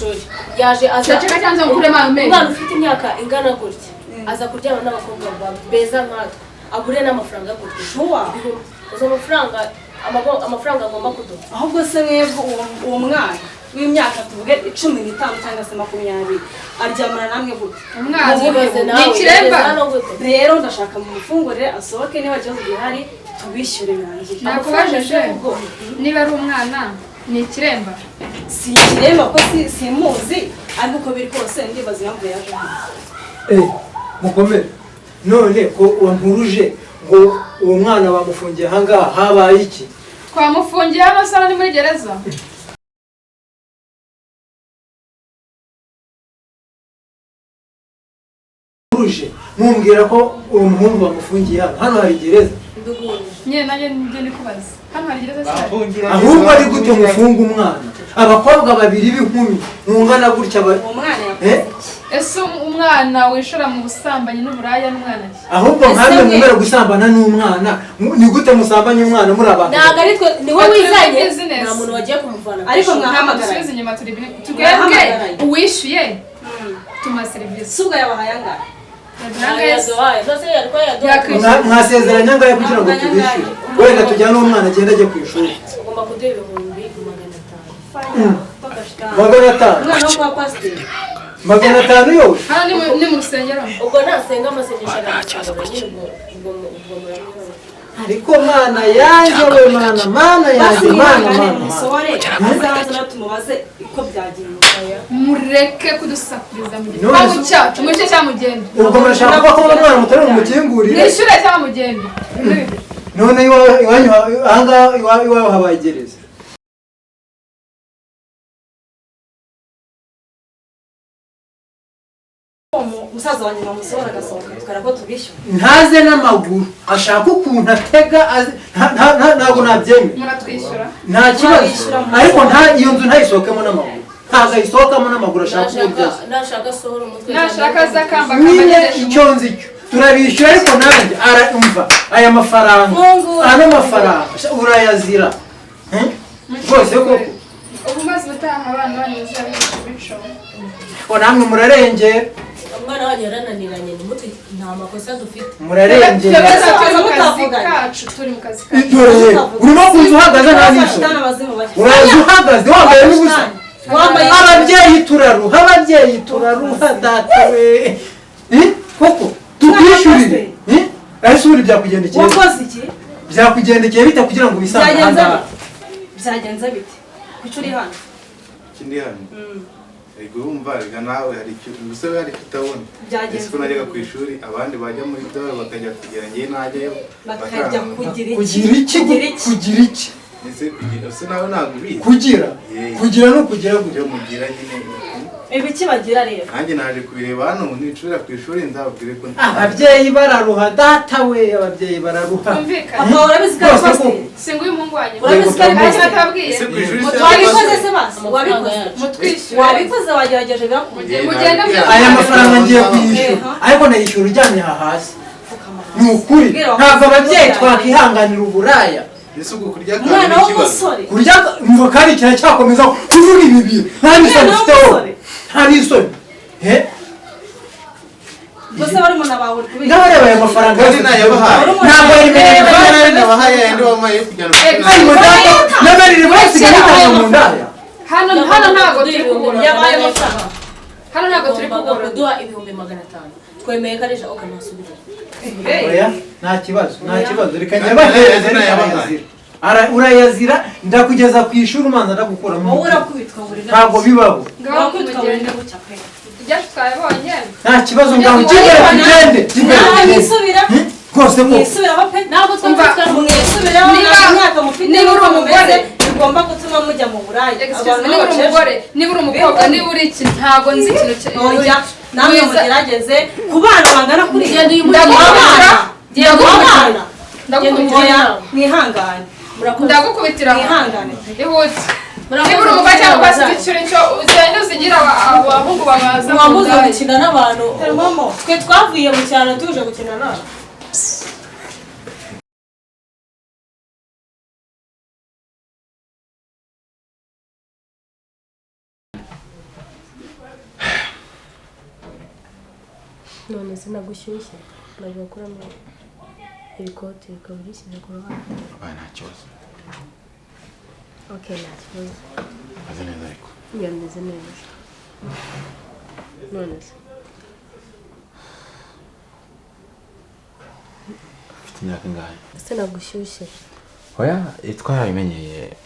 Yaje aza Ceceka cyangwa ngukuremo amenyo. Umwana ufite imyaka ingana gutya aza kuryama n'abakobwa beza nkatwe, agure n'amafaranga yo kutwishyura. Uzo amafaranga amafaranga agomba kuduha. Ahubwo se mwebwe uwo mwana w'imyaka tuvuge 15 cyangwa se 20 aryamana namwe gute? Umwana ni ikiremba. Rero ndashaka mumufungurire asohoke, niba ikibazo gihari tubishyure birangire. Nakubajije niba ari umwana ni ikiremba. Si ikiremba ko simuzi, ariko uko biri kose ndibaza impamvu yaje hano. Mukomere none ko wampuruje ngo uwo mwana bamufungiye ahangaha habaye iki? Twamufungiye hano se ni muri gereza. Mumbwira ko uwo muhungu bamufungiye hano, hano hari gereza. Nyine nanjye njye ndikubaza. Hano hari gereza se? Ahubwo ari gute mufunga umwana? Abakobwa babiri b'inkumi mungana gutya uwo mwana yakoze iki? Ese umwana wishora mu busambanyi n'uburaya n'umwana ki? Ahubwo nkamwe mwemera gusambana n'umwana, ni gute musambanya umwana muri abantu? Ntabwo ari twe, ni wowe wizanye, nta muntu wagiye kumuvana. Ariko mwahamagara. Subiza inyuma turi twebwe uwishyuye tuma service. Subwa yabahaye angahe? Mwasezeranya angahe kugira ngo tubishyure? Wenda tujyane umwana agende ajye ku ishuri. Ugomba kuduha 500. 500. Umwana wo kwa pasiteri. 500 yose. Hano ni mu rusengero. Ubwo nasenga amasengesho ubwo murabibona. Ariko mana yanjye we mana, mana yanjye mana mana. Musohore azaza tumubaze uko byagenze. Mureke kudusakuriza mu gipangu cyacu, mwishyure cyangwa mugende. Ubwo murashaka ko umwana mutari mumukingurire? Mwishyure cyangwa mugende. None iwanyu ahangaha iwawe habaye gereza. Musaza wanjye bamusohora agasohoka tukara ko tubishyura. Ntaze n'amaguru ashaka ukuntu atega, ntabwo nabyemera. Muratwishyura? Nta kibazo, ariko iyo nzu ntayisohokemo n'amaguru. Ntazo ayisohokamo n'amaguru ashaka uburyo aza. Nashaka asohora umutwe. Nashaka azakamba nyine icyo nzi cyo turabishyura, ariko nanjye araumva aya mafaranga, ano mafaranga urayazira rwose koko. Ubu maze ubutaha abana banyu bazabishyura imico. Namwe murarengera. Umwana wanyu yarananiranye, nimutwe nta makosa dufite. Murarengera. Turi mu kazi kacu, turi mu kazi kacu. Dore urimo kuza uhagaze nta n'isoni. Uraza uhagaze wambaye n'ubusa. Ababyeyi turaruha, ababyeyi turaruha data we. Koko tukwishyurire. Ese ubundi byakugendekeye? Wakoze iki? Byakugendekeye bite kugira ngo wisange ahangaha? Byagenze bite? Kuki uri hano? Ikindi hano. Ego urumva rega nawe hari icyo umusore hari kitabona. Ese ko najyaga ku ishuri abandi bajya muri dore bakajya kugira ngiye najyayo bakajya kugira iki? Kugira iki? Ese kugira ese nawe ntabwo ubizi. Kugira kugira no kugira gutyo mugira nyine. Ibiki bagira rero? Nanjye naje kubireba hano nicurira ku ishuri nzababwire ko ababyeyi bararuha data we, ababyeyi bararuha. Papa urabizi ko ari pasiteri? Singuye umuhungu wanjye. Urabizi ko ari pasiteri? Atabwiye. Wabikoze se basi? Wabikoze. Mutwishyure. Wabikoze wagerageje birakunda. Mugende aya mafaranga ngiye kuyishyura, ariko nayishyura uryamye aha hasi. Ni ukuri ntabwo ababyeyi twakihanganira uburaya. Umwana w'umusore kurya mva kandi kiracyakomeza kuvuga ibi bintu nta n'isoni ufite wowe, nta n'isoni. Gusa barumuna bawe uri kubika. Ndabareba aya mafaranga yose nayabahaye. Ntabwo yari menshi. Nabahaye ayandi wampaye yo kujyana ku ishuri. Ariko data n'amarire basigaye bitanga mu ndaya. Hano hano ntabwo turi kubura. Yabaye amafaranga. Hano ntabwo turi kubura. Kuduha 500,000. Twemeye ko ari ejo ukanasubira. Oya nta kibazo, nta kibazo reka nyabahereze nayabazira. Urayazira ndakugeza ku ishuri umanza ndagukuramo. Wowe urakubitwa buri ntabwo bibaho. Urakubitwa buri bucya pe. Ibyacu twabonye. Nta kibazo ngaho kigera kugende. Nta Rwose ko mwisubiraho pe. Ntabwo twumva mwisubiraho imyaka mufite niba uri umugore bigomba gutuma mujya mu buraya. Niba uri umugore, niba uri umukobwa, niba uri iki ntabwo nzi ikintu cye. Oya. Namwe mugerageze ku bana bangana kuri Ndagukubitira. Ndagukubitira. Mwihangane. Ndagukubitira. Mwihangane. Ihute. Niba uri umugore cyangwa ugasiga icyo uri cyo ugenda uzigira abahungu babaza muze gukina n'abantu. Twe twavuye mu cyaro tuje gukina n'abantu. None sinagushyushye ntabwo wakuramo ibikoti bikaba ubishyize ku ruhande. Oya, nta kibazo. Okay, nta kibazo. Meze neza ariko. Meze neza. None se ufite imyaka ingahe? Ese nagushyushye? Oya, twarabimenyeye.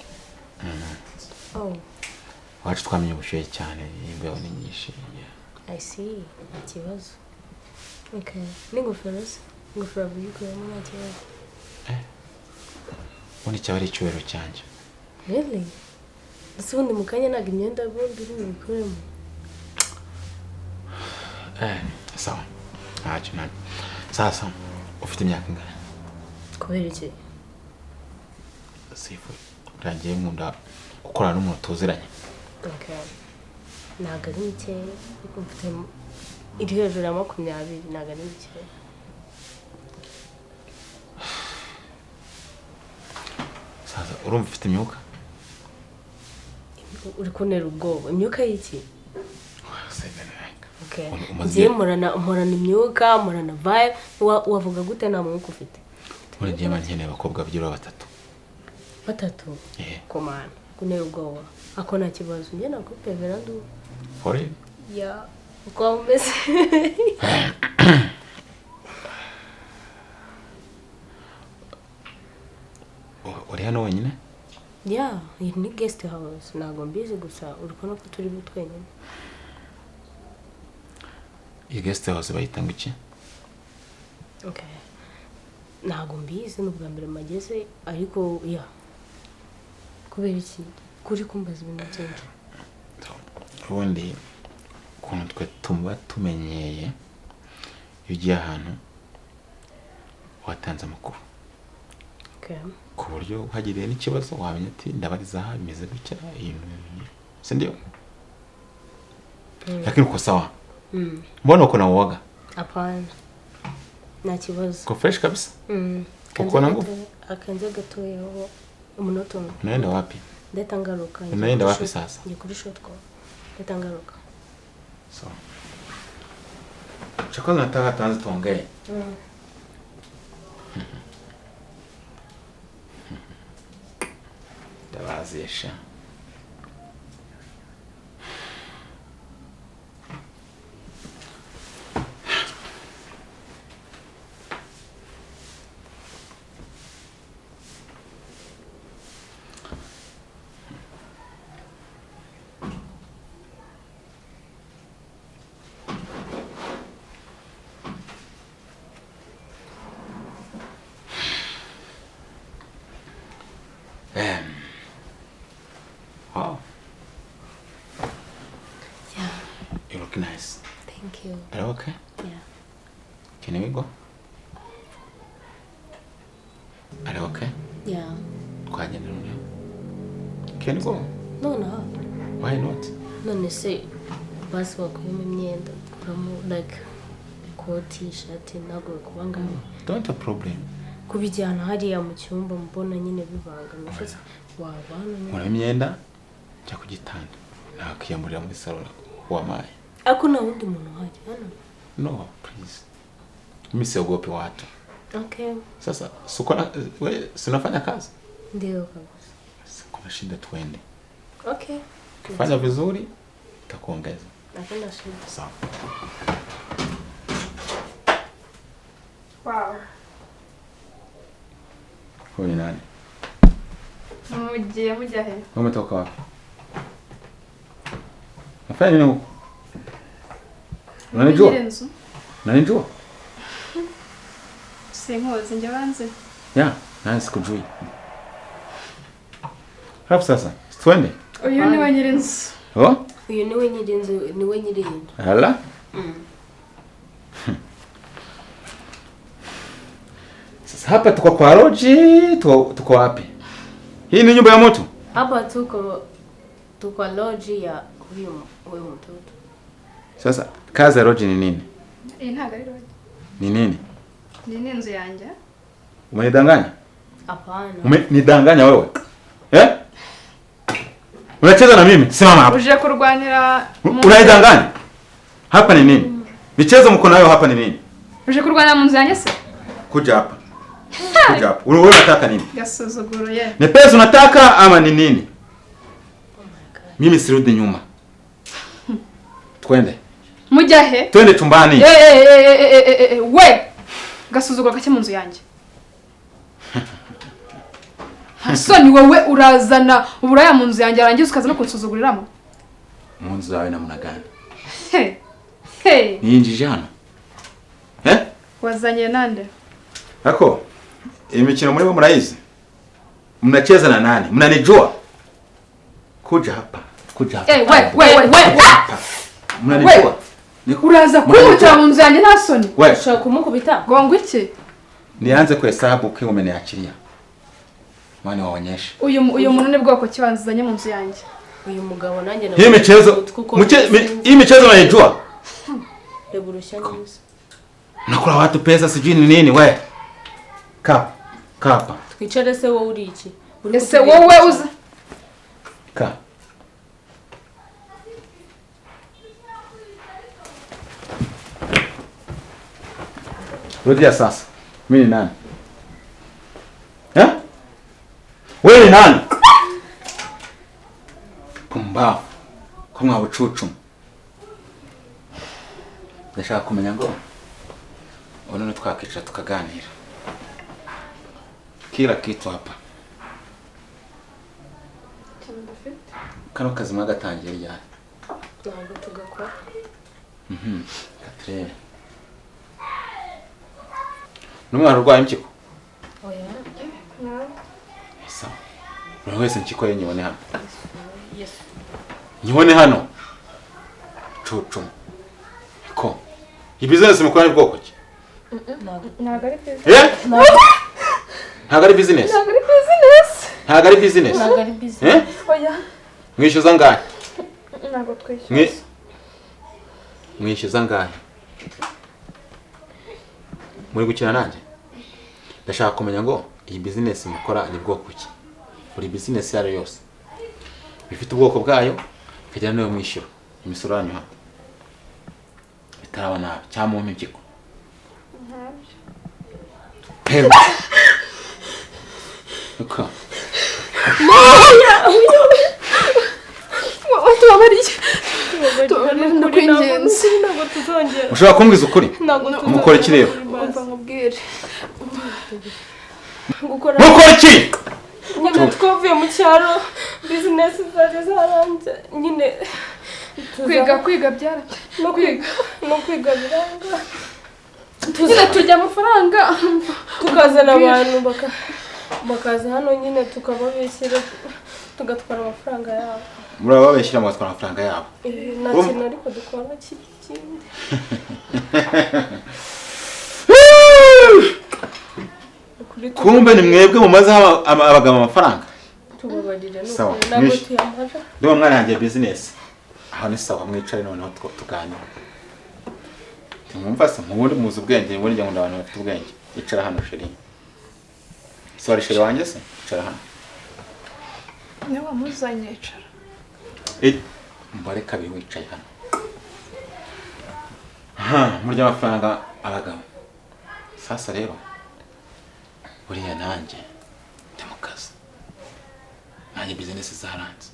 Oh. Iwacu twamenye ubushyuhe cyane, imbeho ni nyinshi. I see, nta kibazo. Okay, n'ingofero se? Ingofero uyikuyemo nta kibazo. Ubundi cyaba ari icyubahiro cyanjye. Really? Ese ubundi mu kanya ntabwo imyenda bombi iri buyikuremo? Sawa. Ntacyo ntacyo. Sasa, ufite imyaka ingahe? Kubera iki? Sifu, urangiye nkunda gukorana n'umuntu tuziranye. Okay. Ntabwo ari mikeya, ariko mfite iri hejuru ya 20, ntabwo ari mikeya. Sasa, urumva ufite imyuka? Uri kuntera ubwoba. Imyuka y'iki? Okay. Ngiye mporana imyuka, mporana vibe, wavuga gute nta mwuka ufite? Muri gihe nkeneye abakobwa by'ura batatu. Batatu? Komana, kuntera ubwoba. Ako nta kibazo, njye nakupevera ndu. For real? Yeah, uko umeze. Uri hano wenyine? Yeah, iyi ni guest house, ntabwo mbizi gusa uri kubona ko turi twenyine. Iyi guest house bayita ngo iki? Okay. Ntabwo mbizi, ni ubwa mbere mageze, ariko yeah. Kubera iki? Kuri kumbaza ibintu byinshi. Ubundi ukuntu twe tuba tumenyeye, iyo ugiye ahantu watanze amakuru. Okay. Ku buryo uhagiriye n'ikibazo wamenya ati ndabariza aha bimeze gutya, si ndio? Lakini uko sawa? Mbona uko na uoga? Hapana. Nta kibazo. Uko fresh kabisa? Uko na nguvu? Akanze gatoya aho umunota umwe. Unaenda wapi? Ndatangaruka. Unaenda wapi sasa? Ngiye kuri short call. Ndatangaruka. Sawa. Cha kwanza nataka tuanze tuongee. Ndabazesha. Wow. Yeah. You look nice. Thank you. Are you okay? Yeah. Can we go? Are you okay? Yeah. Can you go? No, no. Why not? None se basi wakuyemo imyenda ukuramo like ikoti, ishati, ntabwo bikubangamira. Don't have problem. Kubijyana hariya mu cyumba mbona nyine bibangamye. Waba hano imyenda njya ku gitanda nakiyamurira muri salon wamaye. Ako nta wundi muntu uhari hano? No, please. Mimi siogopi watu. Okay. Sasa siko wewe sinafanya kazi? Ndio kabisa. Kuna shida tuende. Okay. Fanya vizuri nitakuongeza. Napenda shida. Sawa. Wow. Huyu ni nani? Mugiye mujya he? Umetoka wapi? Nafanya nini huko? Unanijua? Unanijua? Sinkuzi njye banze. Yeah, nani sikujui. Hapo sasa, twende. Uyu ni we nyirinzu. Oh? Uyu ni we nyirinzu, ni we nyirinzu. Hala? Sasa hapa tuko kwa roji, tuko wapi? Hii ni nyumba ya mtu? Hapa tuko loji ya huyu mtoto. Sasa kazi ya roji ni nini? Ntabwo ari roji. Ni nini? Ni inzu yanjye. Umenidanganya? Hapana. Umenidanganya wewe? Eh? Unacheza na mimi? Simama hapa. Uje kurwanira. Unaidanganya? Hapa ni nini? Michezo mko nayo hapa ni nini? Uje kurwanira mu nzu yanjye se? Kuja hapa. Kuja hapa. Wewe unataka nini? Gasuzuguro ye. Ni pesa unataka ama ni nini? Mimi sirudi nyuma. Twende. Mujya he? Twende chumbani. We. Gasuzuguro gake mu nzu yanjye. So ni wowe urazana uburaya mu nzu yanjye arangiza ukaza no kunsuzuguriramo. Mu nzu yawe namuna gani? Hey. Hey. Niyinjije hano. Eh? Wazanye nande? Ako. Imikino muri bo murayizi. Mnacheza na nani? Mnanijua? Kuja hapa. Kuja hapa. Eh, we. Mnanijua? Uraza kumutira mu nzu yanjye nta soni. Ushaka kumukubita? Gongo iki? Nianze kuhesabu ukiwa umeniachilia. Mwana waonyeshe. Uyu muntu ni bwoko kibanzanye mu nzu yanjye. Uyu mugabo nanjye na. Hii michezo hii michezo unaijua? Revolution news. Nakula watu pesa sijui ni nini we. Kapa. Kapa. Twicare se wowe uri iki? Ese wowe uza. Ka. Rudia sasa. Mimi ni nani? Eh? Wewe ni nani? Pumbafu. Ko mwabucucu. Ndashaka kumenya ngo none twakicara tukaganira. Kila kitu hapa. Kano kazi mwagatangiye ryari? Ntabwo tugakora. Katrere. Numwana urwaye impyiko? Oya. Sawa. Buri wese impyiko ye nyibone hano. Yes. Nyibone hano. Cucu. Ko. Iyi business mukora ni bwoko ki? Ntabwo ari business. Eh? Ntabwo ari business. Ntabwo ari business. Ntabwo ari business. Ntabwo ari business. Eh? Oya. Mwishyuza angahe? Ntabwo twishyuza. Mwishyuza angahe? Muri gukina nanjye? Ndashaka kumenya ngo iyi business mukora ni bwoko ki? Buri business yayo yose bifite ubwoko bwayo ikagira nayo mwishyura imisoro yanyu hano. Bitaraba nabi cyangwa mu impyiko. Ntabyo. Uko? Ushobora kumbwiza ukuri? Mukora iki rero? Mukora iki? Nyine twavuye mu cyaro business zari zaranze nyine kwiga byara no kwiga biranga nyine tujya amafaranga tukazana abantu bakaza hano nyine tukababeshyira tugatwara amafaranga yabo. Murababeshyira mugatwara amafaranga yabo? Nta kintu ariko dukora kindi. Kumbe ni mwebwe mumaze abagabo amafaranga? Tubabarire nuko ntabwo tuyamara. Ndumva mwana yanjye business. Aho ni sawa mwicare noneho tuganira. Mwumva se mubundi muzi ubwenge ubundi ngo abantu bafite ubwenge. Icara hano sheri. Sorry sheri wanjye se? Icara hano. Niba muzanye icara. Mbare kabiri wicaye hano. Ha, murya amafaranga abagabo. Sasa rero buriya nanjye ndi mu kazi. Nanjye business zaranze.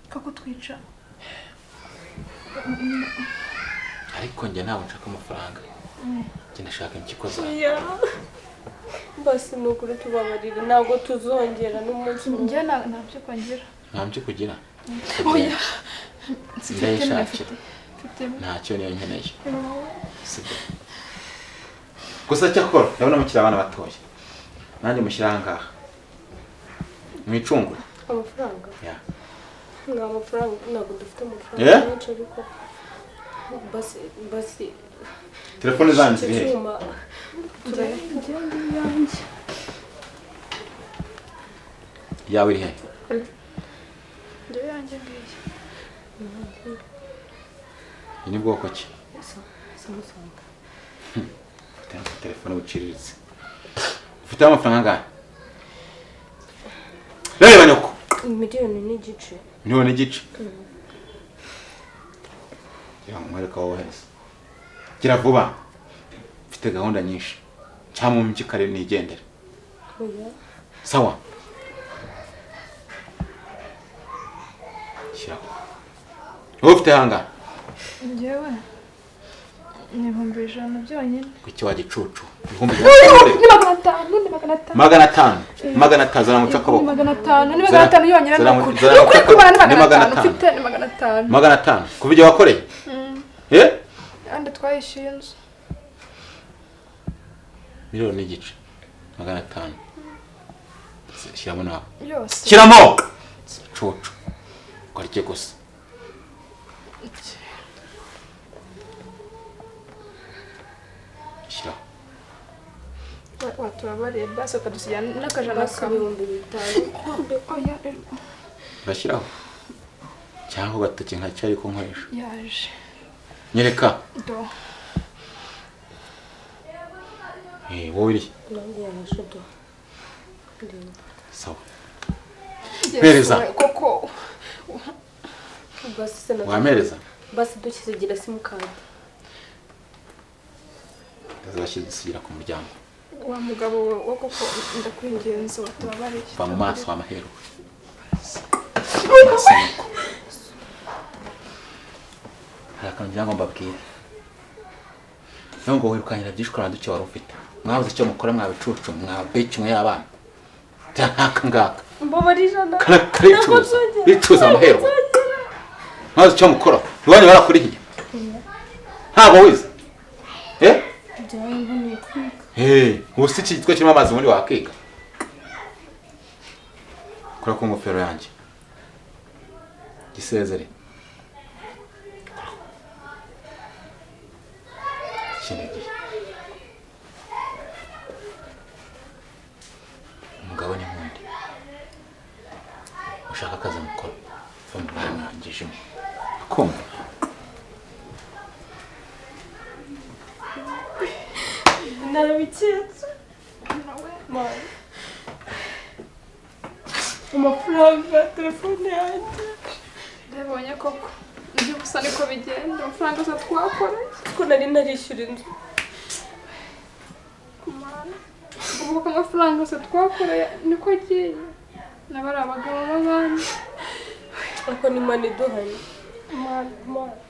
Kako twica. Ariko njye ntabwo nshaka amafaranga. Njye ndashaka impyiko zawe. Basi nukuri tubabarire ntabwo tuzongera n'umunsi umwe. Njye nta mpyiko ngira. Nta mpyiko ugira? Oya. Ndayishakira. Ntacyo niyo nkeneye. Sibyo. Gusa cyakora ndabona mukiri abana batoya. Nanjye mushyira aha ngaha. Mwicungure. Amafaranga? Ya. Nta mafaranga, ntabwo dufite amafaranga menshi ariko. Basi basi telefone zanyu ziri he? Yawe iri he? Yanjye ngiyi. Iyi ni bwoko ki? Samsung. Ufite telefone uciriritse. Ufite amafaranga angahe? Reba nyoko. 1.5 miliyoni. 1.5 miliyoni? Ya mwereka wowe hese. Gira vuba. Mfite gahunda nyinshi. Cyangwa mu kare nigendere. Oya. Sawa. Shyiraho. Wowe ufite hanga? Njyewe ni 100,000 byonyine. Kuki wa gicucu? 100,000. Ni 500, ni 500. 500. 500 zana muca akaboko. 500, ni 500 yonyine nakuri. Ukuri kubana ni 500 mfite ni 500. 500. Kuva ibyo wakoreye? Eh? Andi twayishyuye inzu. 1.5 miliyoni. 500. Shyiramo nawe. Yose. Shyiramo. Cucu. Ukarye gusa. Shyiraho. Watubabariye basi ukadusigira n'akajana kamwe. 5,000. Oya. Urashyiraho. Cyangwa gatoki nka cyo ariko nkoresha. Yaje. Nyereka. Do. Wowe iri. Nanjye yaje do. Sawa. Pereza. Koko. Basi se na. Wamereza. Basi dukizigira simukadi. Ndazashyigira ku muryango. Wa mugabo wo koko ndakwingenza watubabariye. Va mu maso amahero. Hari akantu ngira ngo mbabwire. Ngo wirukanyira byinshi ukora duke wari ufite. Mwabuze icyo mukora mwabicucu mwabici mwe y'abana. Ntaka ngaka. Mbabarira. Karicuza. Bicuza amahero. Mwabuze icyo mukora. Iwanyu barakurihiye. Ntabwo wize. Eh? Hey, ubu si iki gitwe kirimo amazi muri wakiga. Kora ku ngofero yanjye. Gisezere. Ikindi gihe. Umugabo ni nkundi. Ushaka akazi mukora. Bamurangijemo. Akumva. Narabiketse. Amafaranga, telefone yanjye. Ndabonye koko. Ibyo gusa niko bigenda. Amafaranga yose twakoreye. Ko nari narishyura inzu. Kumana. Ubu ko amafaranga yose twakoreye niko agiye. Nabari abagabo b'abandi. Ako ni mani duhanye. Mani, mani.